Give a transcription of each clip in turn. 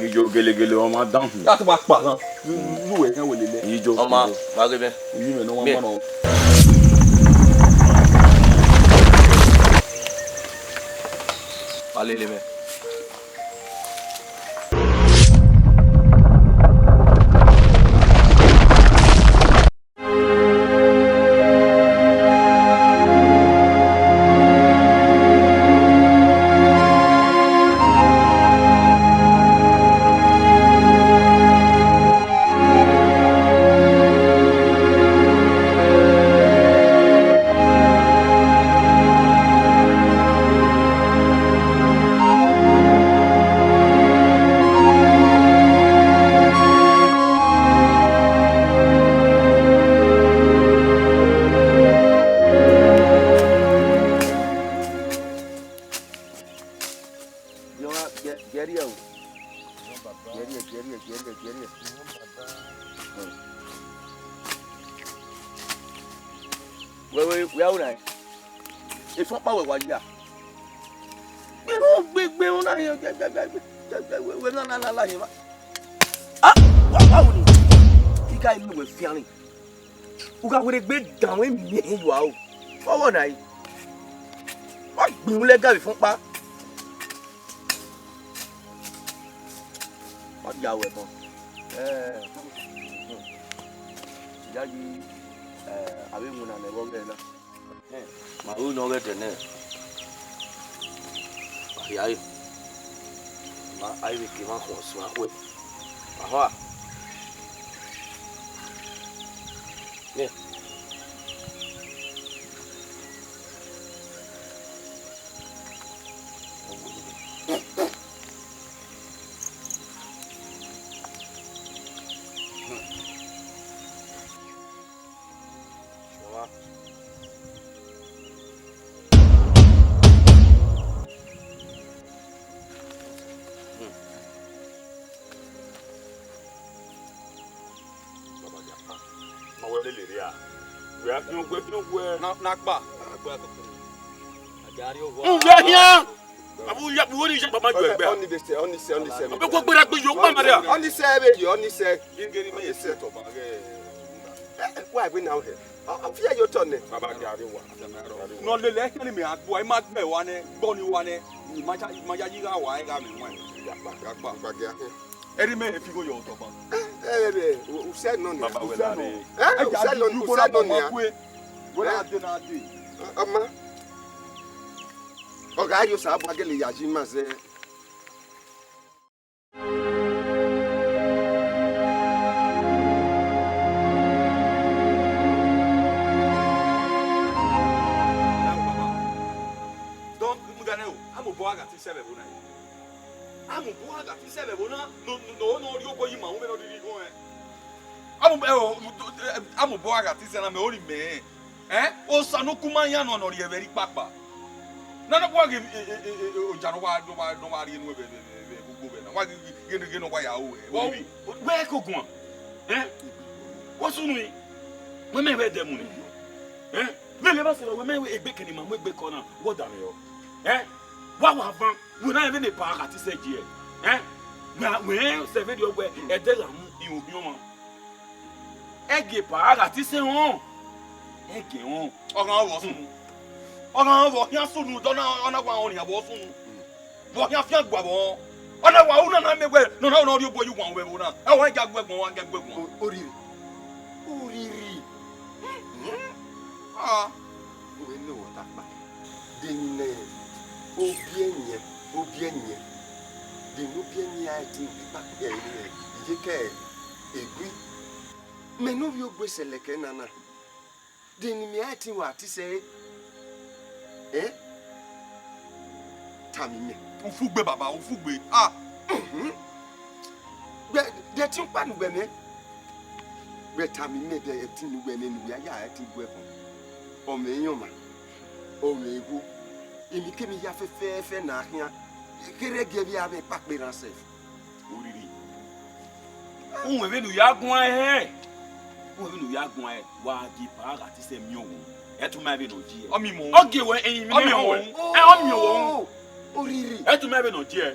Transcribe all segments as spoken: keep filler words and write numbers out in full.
Ijo gelegele ọmwa dan. Ya tọ ma kpa na. Yu wẹ kẹ wẹ lele. Ijo. Ọma, ma ghe mẹ. Iye mẹ nọ wa mọ nọ. Ma lele mẹ. Yọ, gẹ-, gẹrriẹ o. Gẹrriẹ, gẹrriẹ, gẹrriẹ, gẹrriẹ. Wẹ, wẹ, wẹ, a ru na? Efẹn ọkpa wẹ wa ya. Gbe, gbe, gbe, una, wẹ, wẹ, na, na, na, la yẹn ma. Ah, wa, wa, unu. Iga inu wẹ fian ni. U gha werriegbe danmwẹ miẹn ehe yua o. Ọvbọna ẹre. Wa gbinnu lẹ ga vbe efẹn ọkpa. Wa ya wẹ ẹbọ. Ẹ, ya yi, ẹ, avbe iwinna ne ẹvbo ọghẹe na. Ma ru ne ọ ghẹ dẹ nẹ, ma hia re, ma a i vbe ke emwa khuọn suẹn khuẹ, ma họa. Nẹ. Ma wẹ lele rria. Wẹ a khian ogue, khian ogue. Na, na kpa. N vẹ hian. Avbe u ya kpao ni ya kpa ma ju ẹgbẹ a. Ọni de sẹ, ọni sẹ, ọni sẹ. Ọ bẹ kọ gbera gbe yo kpa ma dia. Ọni sẹ vbe, ọni sẹ. Igeri me ye sẹ tọ ba ghe. Eh, eh, wa egbe na hẹ. Ọ, ọ, fi ẹyotọ nẹ. Baba, gari wa. Nọ lele ẹkẹn ni mẹ a gua, I ma gbẹ wa nẹ, gbọ ni wa nẹ, I ma ya, I ma ya yi gha wa, I gha mẹ wan. Ya kpa. Ya kpa. Kpa gẹ akhin. Ẹre mẹ fi igho yọ otọ ban. Eh, eh, eh, eh, u, u sẹ nọ nẹ. Baba, wẹ la re. Eh, u sẹ nọ, u sẹ nọ nẹ. Wẹ la de na de. Ọma. Ọ gha rrie Osanobua gele ya yi ima zẹ. Dọn, mudia nẹ o, a mu obọ gha te isẹ vbe ẹvbo na. A mu obọ gha te isẹ vbe ẹvbo na, ne ọ, ne ọ, ne ọ rhie obọ yi ima, u vbe ne ọ rhirhi gho ẹn. A mu, ẹ, o, a mu obọ gha te isẹ na, mẹ ori mẹ. Ẹn, Osa ne uku ma yan nọ ne ọ rhie vbe ẹre ikpakpa. Nana wa ghe, e, e, e, e, oja ne ọ wa, ne ọ wa, ne ọ wa rhie nuẹn vbe, vbe, vbe, vbe ẹvbo ugbovbe na. Wa ghe, ghe, ghe, ghe ne ọ wa ya ru ẹre. Wa wi, wẹ ko guan. Ẹn? Wa sunu yi. Wẹ mẹ vbe ẹdẹ mu nẹ. Ẹn? Vbene ma sẹ wẹ mẹ egbe kẹ ne ima mu egbe kọ na, wẹ ọ da mwẹ yọ. Ẹn? Wa wa van, wẹ na vbene ba gha te isẹ gie. Ẹn? Wẹ, wẹ sẹ vberriọ wẹ ẹdẹ gha mu iruhiọn ọmwa. Ẹgie ba gha te isẹ họn. Ẹgie họn. Ọ gha vbọ sunu. Ọ gha vbọ khian sunu, dọ na, ọ na wa ọnrẹn vbọ sunu. Vbọ khian fian gua vbọ. Ọ na wa ru na na mẹ wẹ, nọ na, nọ rhie obọ yi uwan vbe ẹvbo na. Ẹ wa gia gu ẹgbọn, wa gia gu ẹgbọn. O-, oriri. Oriri. Ah. Wẹ ne wọ ta kpa. De ni nẹ, obiẹyẹn, obiẹyẹn. De ne obiẹyẹn a ti kpa, ẹ, ẹ, iyeke egui. Mẹ ne ovbi ogbe sẹlẹkẹ nana, de ne imẹ a i tin wa te isẹ ẹre? Ẹ? Tama imẹ. Ufugbe, baba, ufugbe. Ah! Mhm. Gbẹ, de ẹtin ọkpa ne uwẹ mwẹ? Vbe tama imẹ, de ẹtin ne uwẹ mwẹ ne uwẹ a ya ẹtin gu ẹbọ? Ọ mwẹ emwi ọmwa, ọ mwẹ igho, emwi kemwi hia fẹfẹẹfẹ ne a khian, kherhe gie vbe a mwẹ ekpakpa erhan sef. Oriri. Uwẹ vbene u ya guan ẹre, uwẹ vbene u ya guan ẹre, wa gie ba gha te isẹ miẹn owu. Ẹtu ma vbene ọ ji ẹ. Ọ miẹn owu. Ọ gie wẹ ẹyin, ọ miẹn owu. Ẹ, ọ miẹn owu. Oriri. Ẹtu ma vbene ọ ji ẹ.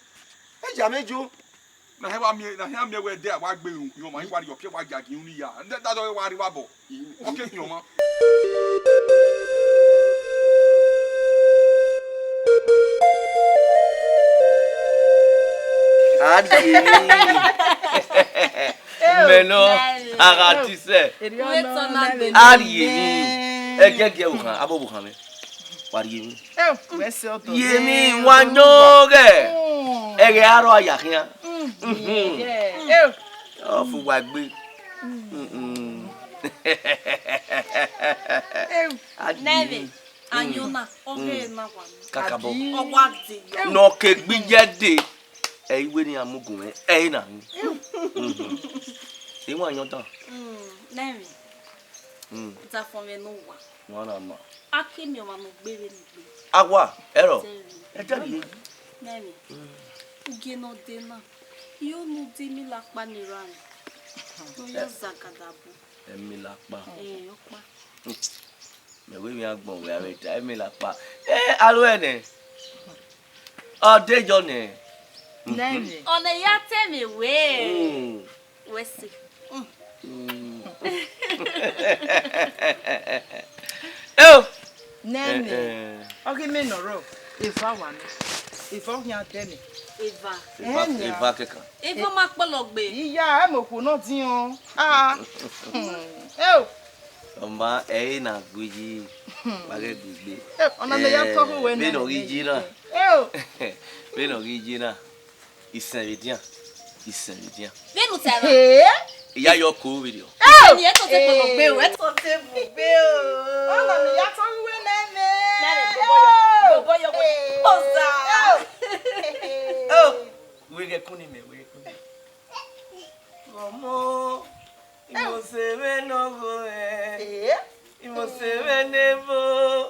E ya mwẹ jo. Na hẹ wa miẹn, na hẹ miẹn wẹ ẹdẹ a wa gbe irun khian ọmwa, I wa rhie ọpia wa gia gie irun ni ya. Nẹ, da dọ wa rre wa bọ. Ọ ke khian ọmwa. A rhie emwi. Mẹ nọ, a gha tisẹ. A rhie emwi. Ẹgiẹgiẹ vbe okhan, abọ vbe okhan mwẹ. Wa rhie emwi. Rhie emwi, wa yọn ghẹ. Ẹghẹ aro a ya khian. Ọ fu wa egbe. Nẹmwẹ, ayọn na, ọ ghe na wa. Kakabọ. Ọ wa de yọ. Ne ọ ke gbe iye dee, ẹ i wẹ ne iran mu gun mwẹ, ẹ i na hin. I wan yọn dan. Nẹmwẹ, zafọn mwẹ ne uwa. Wan na ma. A ke miẹn ọmwa ne ọ gbe vbene I gbe. Awa, ẹrọ. Ẹdẹ rhie. Nẹmwẹ, ugie ne ọ de na, I ho ne u de emilakpa ne erha mwẹ. Ne ọ ya zagada bu. Emilakpa. Ẹn, ọkpa. Mẹ wẹ emwi agbọn wẹ avbe ta emilakpa. Ẹ, aro ẹnẹ. Ọ de yọ nẹ. Nẹmwẹ. Ọ ne ya te mwẹ wẹ. Mm. Wẹ se. Mm. Eo. Nẹmwẹ. Eh, eh. Ọ ghi mẹ nọ rọ, eva wa nọ. Eva ọ khian dẹ mẹ. Eva. Eva, ẹn, eva kẹkan. Eva ma kpọlọ gbe. Iya, ẹ mẹ okhuo nọ diọn. Ah. Eo. Ọ ma ẹre na gbe yi. Wa ghẹ gbe gbe. Eo, ọna mẹ ya tọ khu wẹ nẹ. Vbene ọ ghi yi na. Eo. Vbene ọ ghi yi na. Isẹn vbe edian, isẹn vbe edian. Vbene u ta na? Ee? I ya yọ ko vberriọ. Eni ẹto te kpolo gbe o, ẹto te bu gbe o. Ọna ne I ya tọn uwẹ nẹ mẹ. Nẹmwẹ, bọbọ yọ, bọbọ yọ, bọbọ yọ. Oza. Oh, wẹ ghẹ kun ni mẹ, wẹ ghẹ kun ni. Ọmọ, I mose vbene ọ gho rẹn. Ee? I mose vbene evo.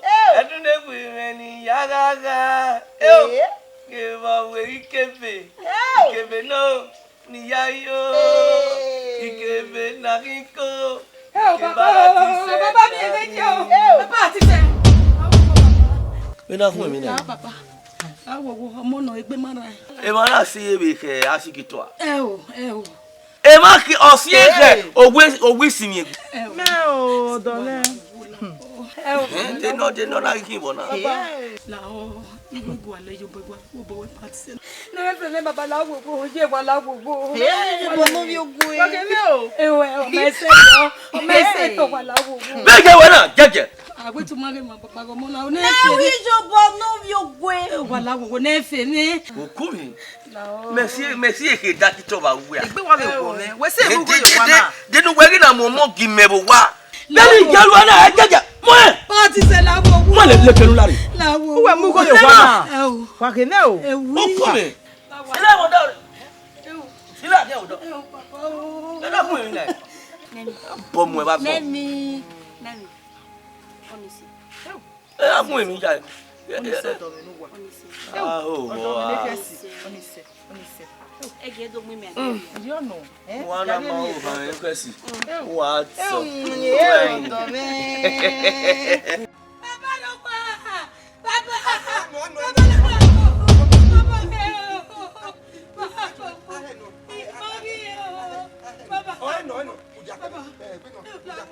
Eo. Ẹdun ne egbe mwẹ ne I ya gha gha. Eo. Ee. Kevbe ọ wẹ ikebe. Eo. Ikebe nọ ne I ya yo. Ee. Ikebe ne a ghi ko. Eo, ikebe baba, ara ti sẹ. Baba mi, ẹ vẹ jẹ o. Eo. Baba ti sẹ. Vbene a khuẹn emwi na. Ah, baba. A wo wo, ọmọ nọ egbe ma rran. Emwa na si vbe khẹ a si ki tua. Eo, eo. Emwa ki ọ si ekhẹ, hey, owe, owe isinmwi egbe. Mẹ o, dọlẹ. Ẹ, de nọ, de nọ na ghi khin vbọ na. Baba, la o, igwe gua lẹ yo bọ gua, wo bọ wẹ pati sẹ. Ne ẹ fẹ ne baba la wo wo, ye wa la wo wo. Ẹ, ye bọ nọ vbe ogue. Wa kẹ mẹ o. Ẹ, ọ mẹ sẹ yọ, ọ mẹ sẹ to wa la wo wo. Bẹ kẹ wẹ na, jẹjẹ. Awe tu ma ghe ma baba gọ mọ na, o ne. Ẹ, wi yo bọ nọ vbe ogue. Ẹ, wa la wo wo, ne ẹ fẹ ne. Oku mi. Mẹ si, mẹ si ehe da ki tọ vbe uwu a. Egbe wa vbe wọ mwẹ. Wẹ sẹ vbe uwu yo wa na. De, de, de, de, de nu wẹ ghi na mu ọmọ gi mẹ vbe owa. Vbene I ya ru na, ẹ jẹjẹ, mu ẹn. Pati sẹ la wo wo. Mu ẹn le, le kẹnu lare. La wo wo. Uwẹ mu ugho yo wa na. Ẹ o. Wa khe nẹ o. Ẹ wu. Oku mi. Sila wo dọ. Sila dia wo dọ. Ẹ o, papa o. Ẹ da mu ẹn na. Nẹmi. Bọ mu ẹn vbe agbọn. Nẹmi. Nẹmi. Ọnisi. Ẹ, a mu emwi ya. Ọnisi ọdọ mwẹ ne uwa. Ah, oh, ọdọ mwẹ ne, ah, khẹsi. Ọnisi, ọnisi. Ẹ gẹ do mu imẹ. Mm. Yọ nọ. Eh? Wa na ma o ha, ẹ, khẹsi. Mm. Wa sọ. Mm, ye ọdọ mwẹ. Baba lọ pa. Baba. Baba lọ pa. Baba mi o. Baba. Baba. Ọ, ẹ nọ, ẹ nọ. Baba. Ẹ, ẹ nọ. Baba.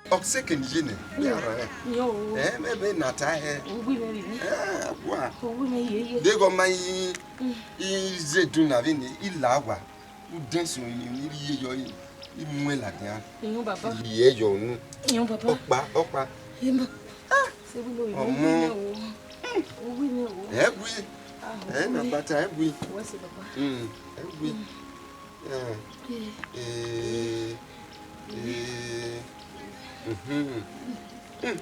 Ọ sẹ ke ne iye nẹ, ne a rhan rẹn. Yo. Ẹ, mẹ vbe na ta hẹ. Owi mẹ rhie. Ẹ, wa. Owi mẹ yeye. Deghẹ ọ ma i, i ze dun na vbe ne i la wa. U dẹn sun ni, ni rhie yọ, i, i muẹn ladian. Iyọn baba. I rhie yọ unu. Iyọn baba. Ọkpa, ọkpa. Iyọn baba. Ah, se bu lo. Ọmọ. Owi mẹ o. Owi mẹ o. Ẹ gui. Ah, ẹ na owi. Bata ẹ gui. Wẹ se baba. Mm, ẹ gui. Eh, eh, eh, mhm. Mm.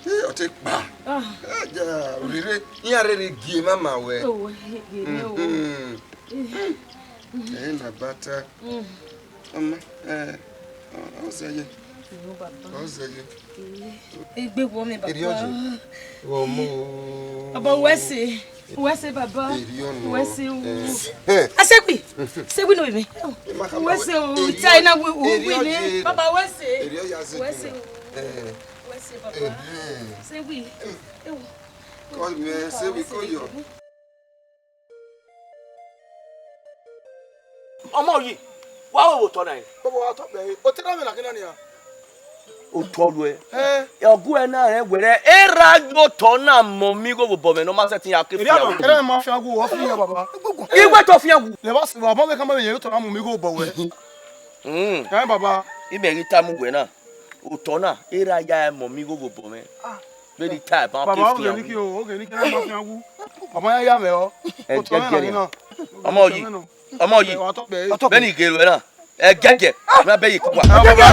Eh, ọ te kpa. Ah. Eh, ja, orere, iran rere gie mama wẹ. Oh, gie mẹ o. Mhm. Eh, na bata. Mm. Ọmọ, eh, ọ, ọ zẹ ye. Yo, baba. Ọ zẹ ye. Egbe wọ mẹ, baba. Eri ọ ye. Wọ mọ. Baba, wẹ se. Wẹ se, baba. Eri ọ nọ. Wẹ se o. Eh. Asegui. Segui no me. Wẹ se o. Eri ọ ye. Baba, wẹ se. Eri ọ ya se. Wẹ se o. Eh. Wẹ se, baba. Eh. Segui. Ewo. Call me, Segui, call you. Ọmọ yi, wa wo otọ na re. Baba, wa tọ bẹre. Otọ na mwẹ na kina nia. Otọ ruẹ. Eh. Ọgua na rẹn wẹrẹ, erha ye otọ na mọ mi igho vbe obọ mwẹ ne ọ ma sẹtin ya ke fian wu. Erha ma fian wu, ọ fian, baba. Iwẹ te ọ fian wu. Lẹ baba, baba, mẹ ka ma vbe yẹn otọ na mọ mi igho vbe obọ wẹ. Hmm. Ẹ, baba. Imẹ ghi tama uwẹ na. Otọ na, erha ya mọ mi igho vbe obọ mwẹ. Ah. Vbene I ta ẹban ke fian wu. Baba, oghẹ ne I ke o, oghẹ ne I ke na ma fian wu. Baba, ya ya mwẹ ọ. Otọ mwẹ na. Ẹgẹgẹrẹ. Ọmọ yi, ọmọ yi. Vbene I ghe ruẹ na. Ẹgẹgẹ. Na bẹ yi kua. Ẹgẹgẹ.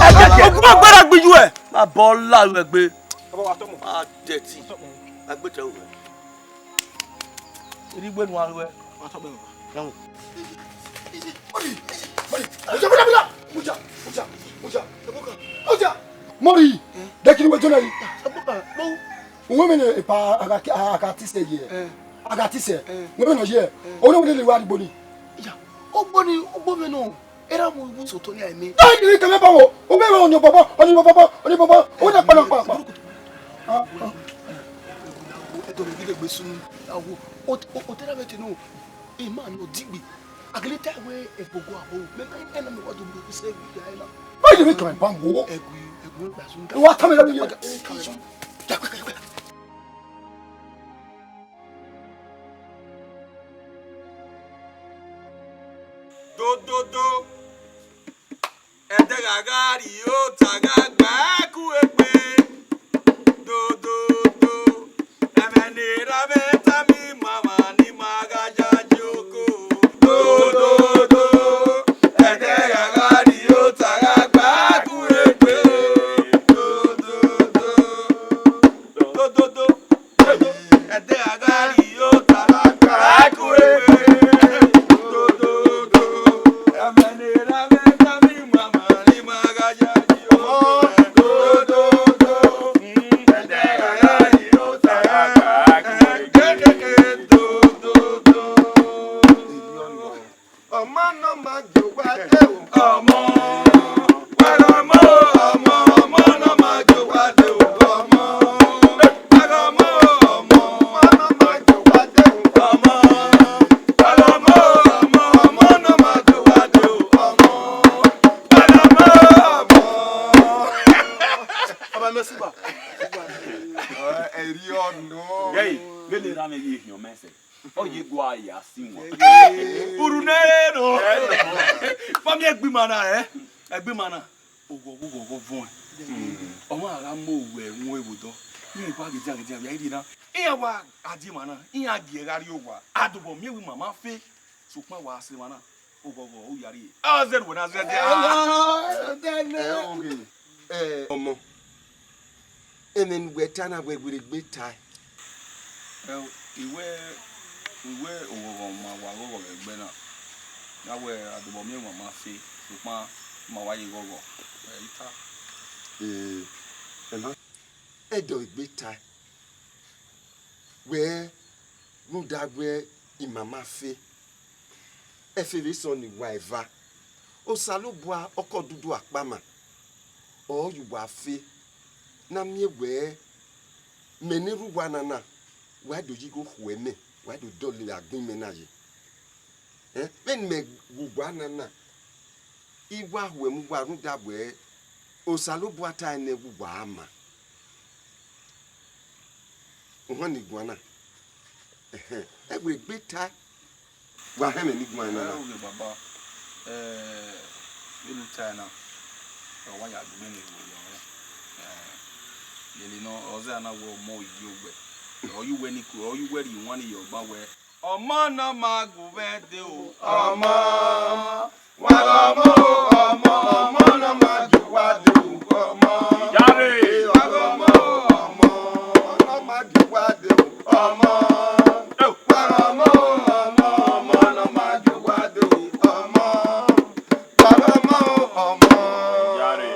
Ẹgẹgẹ. Ogun agbára gbe ju ẹ. Ma bọ la ruẹ gbe. Baba, wa tọ mọ. Ma dẹti. A gbe tẹ ruẹ. Iri gbe nu aro ẹ. Wa tọ bẹghe ọba. Yanwẹ. Mori, Mori, oja, oja, oja, oja, oja, oja. Mori, de kini wẹ jona yi. Uwe mẹ ne epa aga, aga tise ye. Aga tise. Uwe mẹ nọ ye. Ono wẹ le wa rigbo ni. Ya, ogbo ni, ogbo mẹ nọ. Erha mu iwu sotọ ni aimẹ. Dai, ni kẹmẹ ba wo. Uwe mẹ ọni bọbọ, ọni bọbọ, ọni bọbọ. Uwe na kpana kpana kpana. Ah, ah. Ẹdọ mẹ ghi dẹgbe sunu. Awo, o, o, otọ na vbe te nọ. Ima nọ digbe. A gele ta wẹ ẹgogo abo, mẹ ma ẹna mẹ wa do mu sẹ ẹgui ya ẹna. Why you make my bam wo? Ẹgui, ẹgui gba sun. Wa ta mi lẹnu ye. Do, do, do. Ẹdẹ gha gha rrie ota gha gba ẹku egbe. Do, do, do. Ẹmwẹ ne erha mwẹ tama ima mwa ne ima gha yayi oko. Do, do, do. Ẹdẹ gha gha rrie ota gha gba ẹku egbe. Do, do, do. Do, do, do. Ẹdẹ a gha rrie ota, a ku egbe. Do, do, do. Ẹmwẹ ne erha mwẹ tama ima mwa ne ima gha yayi oko. Do, do, do. Ẹdẹ a gha rrie ota, a ku egbe. Do, do, do. Ọmọ ne ọ ma jẹ owa de o. Ọmọ. Wẹrẹ ọmọ, ọmọ, ọmọ ne ọ ma jẹ owa de o. Ọmọ. Wẹrẹ ọmọ, ọmọ, ọmọ ne ọ ma jẹ owa de o. Ọmọ. Wẹrẹ ọmọ, ọmọ, ọmọ ne ọ ma jẹ owa de o. Ọmọ. Wẹrẹ ọmọ, ọmọ. Baba, mẹ suba. Eri ọnọ. Yẹyi, vbene erha mwẹ ye hiọn mẹ sẹ. Ọ ye gua ya si wọn. Urhu ne ẹ re nọ. Fami ẹgbima na, ẹ. Ẹgbima na. Oghọghọ, oghọghọ vọn. Ọmọ a gha mu owẹ mu evo dọ. Iran wa ghe dia, ghe dia, via iri na. Iran wa a die emwa na. Iran gie gha rrie owa. A dobọ miẹn wẹ ima ma fe. Sokpan wa sẹ emwa na. Oghọghọ, u ya rrie. A zẹ ruẹ na zẹ dia. Ẹ, oke. Ẹ, ọmọ. Ẹmwẹ ne uwẹ ta na wẹ werriegbe tae. Ẹ, I wẹ, I wẹ oghọghọ ma wa ghọghọ vbe ẹgbẹ na. Ya wẹ a dobọ miẹn ima ma fe, sokpan ima wa ye ghọghọ. Ẹ, I ta. Ee, ẹmwẹ, ẹdẹ ọ gbe tae. Wẹ rhunmwuda wẹ ima ma fe. Ẹfe vbe sọ ne uwa eva. Osanobua ọkọ dudu akpama, ọ ye uwa fe, ne a miẹn wẹ mẹ ne erha uwa na na, wa do ye igho khuẹ mẹ, wa do dọlọ agbọn imẹ na ye. Ẹ, vbene mẹ gu uwa na na, I wa khuẹ mu uwa rhunmwuda wẹ Osanobua tae nẹ, wẹ uwa ma. Uhunmwu ni guan na. Ẹhẹn, ẹ wẹ egbe tae. Wa họn ẹmwẹ ni guan na. Ẹ, oke, baba. Ẹ, vbene u tae na, ọ wa ya gu mwẹ ne vbe orhiọn mwẹ. Ẹ, lele nọ, ọ zẹ na wẹ ọmọ iye ogbẹ. Ọ ye uwẹ ni ku, ọ ye uwẹ rhie iwan ni ye ọgban wẹ, ọmọ ne ọ ma gu vbe ẹdẹ o, ọmọ. Wa ghe ọmọ o, ọmọ, ọmọ ne ọ ma gu vbe ẹdẹ o, ọmọ. Yare. Wa ghe ọmọ o, ọmọ, ọmọ ne ọ ma gu vbe ẹdẹ o, ọmọ. Wa ghe ọmọ o, ọmọ, ọmọ ne ọ ma gu vbe ẹdẹ o, ọmọ. Wa ghe ọmọ o, ọmọ. Yare.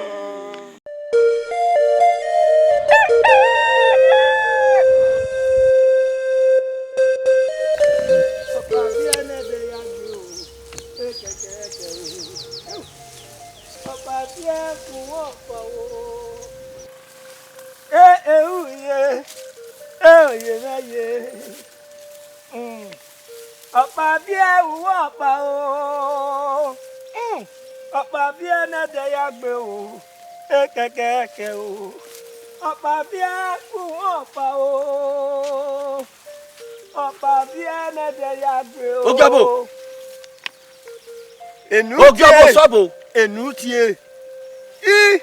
Ọkpa viẹ ne ẹdẹ ya gbe o, ekẹkẹkẹ o. Ọkpa viẹ kun ọkpa o. E, e, u ye, e, oye mwẹ ye. Mm. Ọkpa viẹ uwu ọkpa o. Mm. Ọkpa viẹ ne ẹdẹ ya gbe o. Ekẹkẹkẹ o. Ọkpa viẹ uwu ọkpa o. Ọkpa viẹ ne ẹdẹ ya gbe o. Ogiọbo. Enu Ogiọbo tie. Sọbo. Enu tie. I.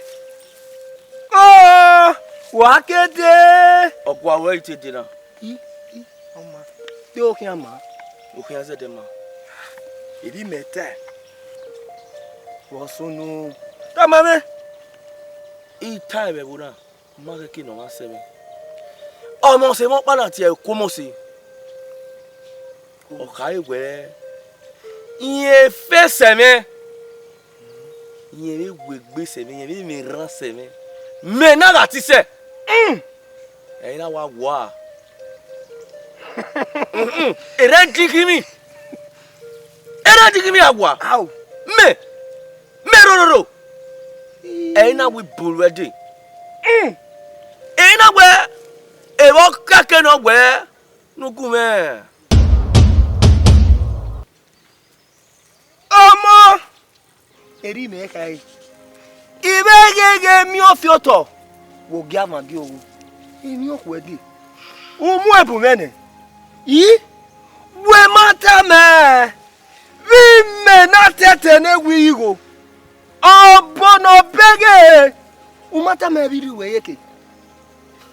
Ọ, wa ke dee. Ọgua ruẹ i te dee na. I, i, ọ ma. Te okhian ma. Okhian zẹdẹ ma. Erha imẹ tae. Vbe ọ sunu? Tama mwẹ. I tae vbe ẹvbo na, ma khẹke ne ọ mwa sẹ mwẹ. Ọmọ ọse mwẹ ọkpa na tie ẹre okuo ọmọ ọse. Ọ khare wẹẹ, irẹn fe sẹ mwẹ, irẹn vbe wegbe sẹ mwẹ, irẹn vbe mwẹ erhan sẹ mwẹ, mẹ na gha te sẹ. Ẹre na wa wa. Erha ẹdẹghinmwi, erha ẹdẹghinmwi a wa. Ao. Mẹ, mẹ rororo. Ẹre na wa ibu ruẹ dee. Ẹre na wẹ, evba ọkẹkẹ ne ọ wẹ ne u gu mwẹ. Ọmọ, erha imẹ khare. I vbe gheghe miẹn ọfiotọ, vbe ogiamwa gie owo, emwi okhuo ẹdẹ, u mu ẹbu mwẹ nẹ. I, wẹ ma tama vbe imẹ na tẹtẹ ne wẹ igho, ọbo ne ọ bẹghe, u ma tama vbe irhi uwẹ yeke.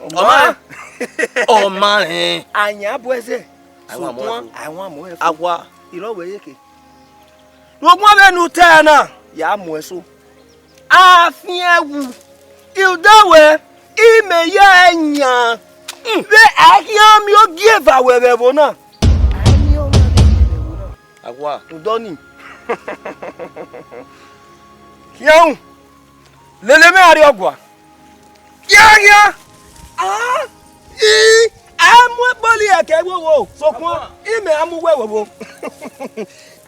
Ọ ma rẹn. Ọ ma rẹn. Ayan bu ẹzẹ. Sokpan, a i wan mu ẹn fo. Awa. Irọ wẹ yeke. Rhunmwuda vbene u tae na, ya mu ẹn so. A fian wu, rhunmwuda wẹ, imẹ ya ẹe yan. Vbe a i khian miẹn ogieva ruẹ vbe ẹvbo na. A i miẹn ọmwa vbe ẹvbo na. Awa. Rhunmwuda ọnii. Khian wu. Lele mwẹ gha rrie ọgua. Khian, khian. Ah, i, a mu ekpọlọ ẹkẹ vbe owo, sokpan, imẹ a mu uwẹ vbe owo.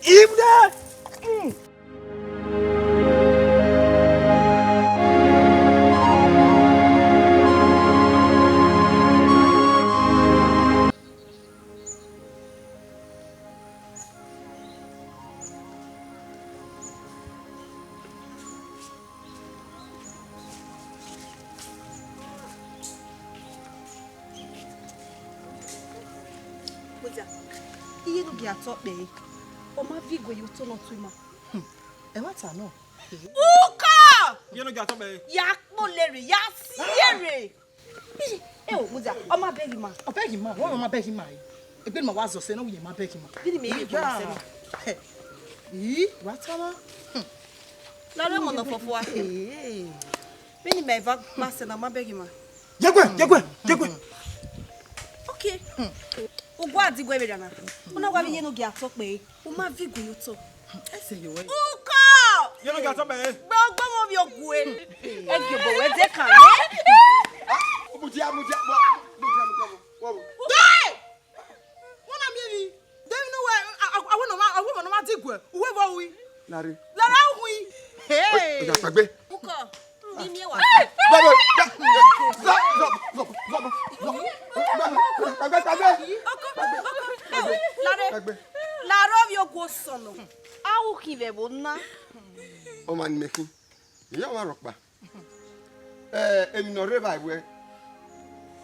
Ivda. Mm. Mudia, iye ne u gia tọ kpẹre, ọ ma viọ iguẹ ye otọ ne ọ tu ima. Hmm, ẹmwata nọ. Uko! Iye ne u gia tọ kpẹre. Ya kpolere, ya siere. Ẹ o, Mudia, ọ ma bẹghe ima. Ọ bẹghe ima, wẹ ọ ma bẹghe ima re. Egbe ne ima wa zọ sẹ, ne ọ wẹ iye ma bẹghe ima. Vbene imẹ i re kpolo sẹ na. Ii, wa tama. Hmm. Lare ọmọ nọ fọfua. Ee. Vbene imẹ i va gba sẹ na, ọ ma bẹghe ima. Ye guẹ, ye guẹ, ye guẹ. Okay. Hmm. U gua di guẹ vberriọ na. U na wa vbe iye ne u gia tọ kpẹre. U ma viọ iguẹ ye otọ. Ẹsẹ ye wẹ. Uko! Iye ne u gia tọ kpẹre. Gbe ọgbọ mwẹ ovbi ogue. Ẹ gie obọ wẹ de kan ye. Mudia, mudia, mudia, mudia, mudia. Dee! Wẹ na miẹn emwi. De emwi ne uwẹ, a, a, a wẹ ne ọ ma, a wẹ ne ọ ma di guẹ. Uwẹ vbe ọ hui. Lare. Lare a hui. Hey. Oya, kpegbe. Uko. Ni miẹn wa. Zọbọ, zọbọ, zọbọ, zọbọ, zọbọ. Kpegbe, kpegbe. Uko, uko, uko. Lare. Kpegbe. Lare ovbi ogue osọnnọ. A hu khin vbe ẹvbo na. Ọmwa ne imẹ khin. Iye ọmwa rhọkpa. Ẹ, emwi ne ọ rre evba wẹ,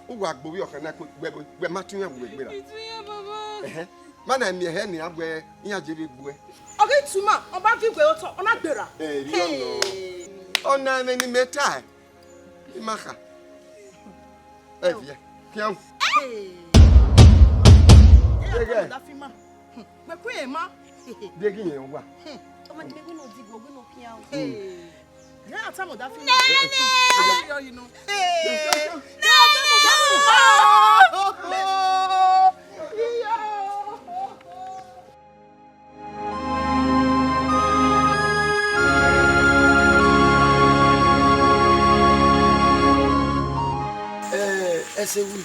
u wa gbe ovbi ọkhan na kpe, wẹ, wẹ ma tọn iran gbe gberra. Itu iran, baba. Ẹhẹn. Ma na miẹn ẹhẹ nian wẹ iran je vbe gbuẹ. Ọ ghi tuma, ọ ba viọ iguẹ otọ, ọ na gberra. Ẹ, erriọ nọ. Hey. Ọna ẹmwẹ ne imẹ tae, I ma kha. Ẹ viẹ, khian. Hey. Ẹ gha tama ọdafẹn ima. Hmm, wẹ ku irẹn ma. Deghẹ irẹn wa. Hmm, ọmọ ni mẹ wẹ ne ọ digbo, wẹ ne ọ khian o. Hey. Ẹ gha tama ọdafẹn ima. Nene. Hey. Ẹ gha tama ọdafẹn ima. Ẹ, ẹse wi,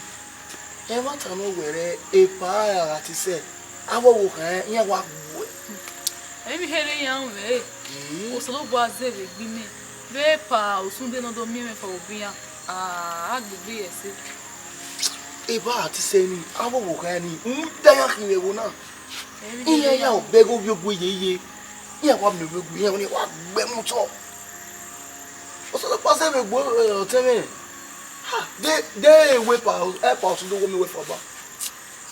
ẹmwata ne ọ wẹẹ epa ra gha te sẹ, avbe ọvbokhan iran wa gbuẹ. Emwi kherhe iran mwẹ re, Osanobua zẹ vbe egbe imẹ, vbe epa usunmwu ne ọ do miẹn mwẹ fo vbe obọ iran, a gbe egbe ye ẹse. Epa ra te sẹ ni, avbe ọvbokhan ni, rhunmwuda iran khin vbe ẹvbo na. Iran ya obọ ẹghẹ ovbi ogue yeye. Iran wa miẹn ovbi ogue, iran wa gbe mu otọ. Osanobua zẹ vbe egbe ọtẹn mwẹ. Ha, de, de wẹ epa, epa usunmwu do wo miẹn wẹ fo ba.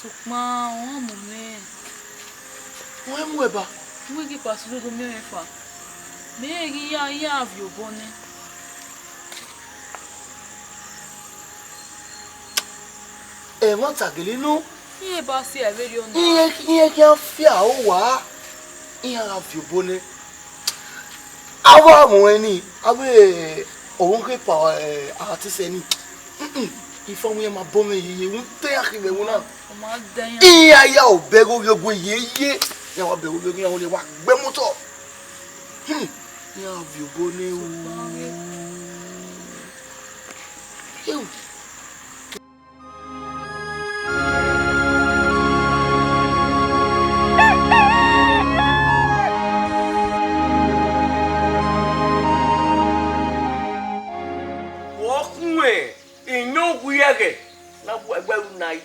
Sokpan, ọ mu mwẹ. Ọ mu ẹn ba? Wẹ ghi epa usunmwu do miẹn mwẹ fo. Mẹ rẹn ghi ya, ya viọ obọ nẹ. Ẹmwata gele nọ. Iran ba si ẹvbe rriọ nọ. Iran, iran khian fia owa. Iran gha viọ obọ nẹ. Avbe amwẹ ni, avbe ọvbokhan epa, eh, a te sẹ ni. Mm-mm. Ifa wẹ iran ma bọ mwẹ yeye, rhunmwuda iran khin vbe ẹvbo na. Ọ ma dẹ iran. Iran ya obọ ẹghẹ ovbi ogue yeye. Iran wa obọ ẹghẹ ovbi ogue, iran wa gbe mu otọ. Hmm. Iran viọ obọ nẹ o. Ewu. Vbe ọ khunmwu iyọn wiriẹghẹ ne a bu ẹgbẹe ru nai.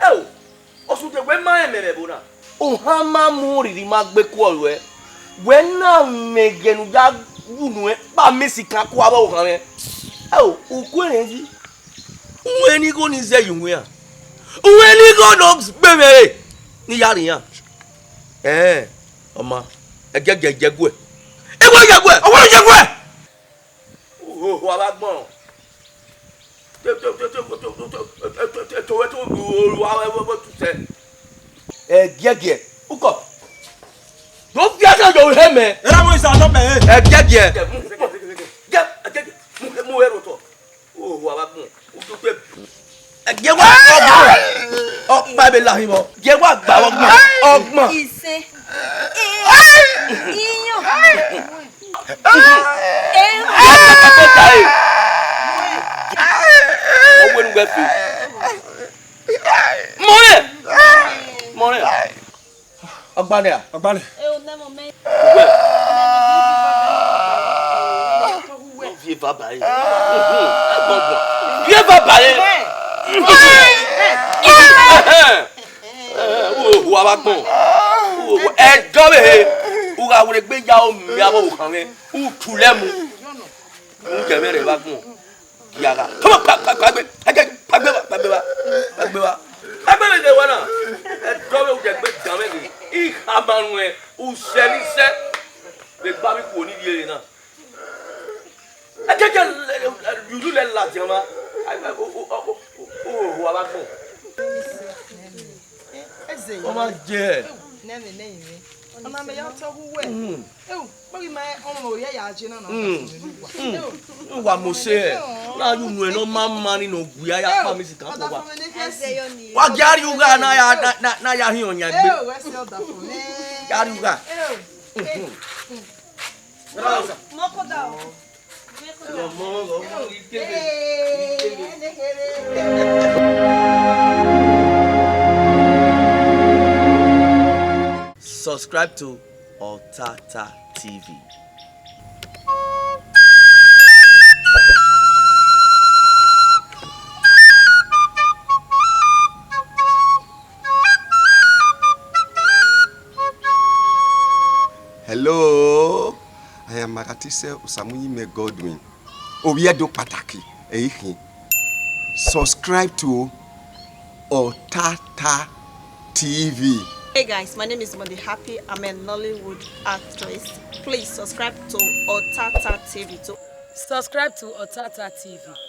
Ẹo, ọsẹ ude wẹ ma rẹn mẹ vbe ẹvbo na. Ohan ma mu rhirhi ma gbe kuọ ruẹ, wẹ na mwẹ ẹghẹ ne u ya wu nuẹn kpa mẹ isikan ku avbe ohan mwẹ. Ẹo, u ku ẹre yi. Uwẹ ni igho ni zẹ ye uwẹ iran. Uwẹ ni igho nọ gbe mwẹ re, ne I ya rri iran. Ẹẹn, ọ ma, ẹgiẹgiẹ, I ye guẹ. I wẹ ye guẹ, ọ wẹ ye guẹ. Oho, a vbe agbọn. Ẹgiẹgiẹ, ukọ. Do fi ẹsẹ yọ ohẹ mẹ. Erha mu isa dọ mẹ he. Ẹgiẹgiẹ. Mu, mu, mu ẹre otọ. Oho, a vbe agbọn. Ẹgiẹ wa gba ọgbọn. Ọkpa ebe la hin vbọ. Ẹgiẹ wa gba ọgbọn. Ọgbọn. Ise. Iyọn. Ọwẹnu wẹ fe. Mọrẹ. Mọrẹ. Ọgbanẹ a? Ọgbanẹ. Uwẹ. Viẹ eva ba re. Viẹ eva ba re. Ẹhẹn. Ẹhẹn, u hu avbe agbọn. U hu, ẹdẹ ọvbehe, u gha werriegbe ya ro miẹn avbe ọvbokhan mwẹ, u tulẹ mu. U yẹ mwẹ rre vbe agbọn. Gia gha. Come on, pa, pa, pa gbe. Ẹgẹ, pa gbe ba, pa gbe ba. Pa gbe ba. Pa gbe vbe wa na. Ẹdẹ ọvbehe u dẹ gbe dan mwẹ ghe. I khama ruẹn, u sẹ ne I sẹ. Vbe gba vbe ikhuo ne I rhie re na. Ẹkẹkẹ, ulu lẹ ladian mwa. Oho, avbe agbọn. Eze. Ọ ma jẹ. Nẹmwẹ ne ẹrin mwẹ. Ọna mẹ ya tọ ghe uwẹ. Mm. Ewu, kpọghi ma ọmọ mẹ ya je na na. Mm. Ewu. Wa mose ẹ. Na yu nuẹn ne ọ ma ma ni ne ọ gui a ya kpa mi si kan ko wa. Wa gia rri ugha na ya, na, na, na ya hin ọyan egbe. Ewu, ẹse ọdafẹn. Gia rri ugha. Ewu. Mọ ko da o. Subscribe to Otata T V. Hello. Ẹ ma gha te sẹ Osamuyi mẹ Godwin, ovbi Ẹdo kpataki, ẹ i khin. Subscribe to Otata T V. Hey guys, my name is Monday Happy. I'm a Nollywood actress. Please subscribe to Otata T V too. Subscribe to Otata T V.